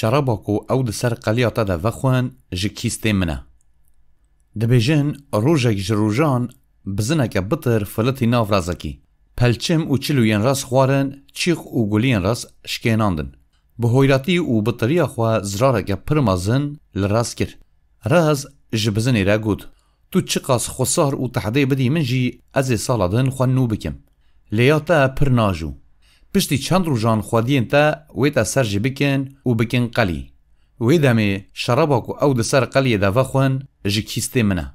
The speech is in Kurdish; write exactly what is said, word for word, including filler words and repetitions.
Şeraba ku ew di ser qeliya te de vexwin ji kîstê min e. Dibêjin, rojek ji rojan bizineke bitir filitî nav rezekî. Pelçim û çilûyên rez xwarin, çîq û guliyên rez şkênandin. Bi hoyratî û bitiriya xwe zirareke pir mezin li rez kir. Rez ji bizinê re got, "Tu çiqas xwesar û tehdê bidî min jî, ez ê sala din xwe nû bikim. Lê ya te pir najû. Piştî çend rojan xwediyên te wê te ser jî bikin û bikin qelî." Wê demê şeraba ku ew di ser qeliyê de vexwin ji kîstê min e.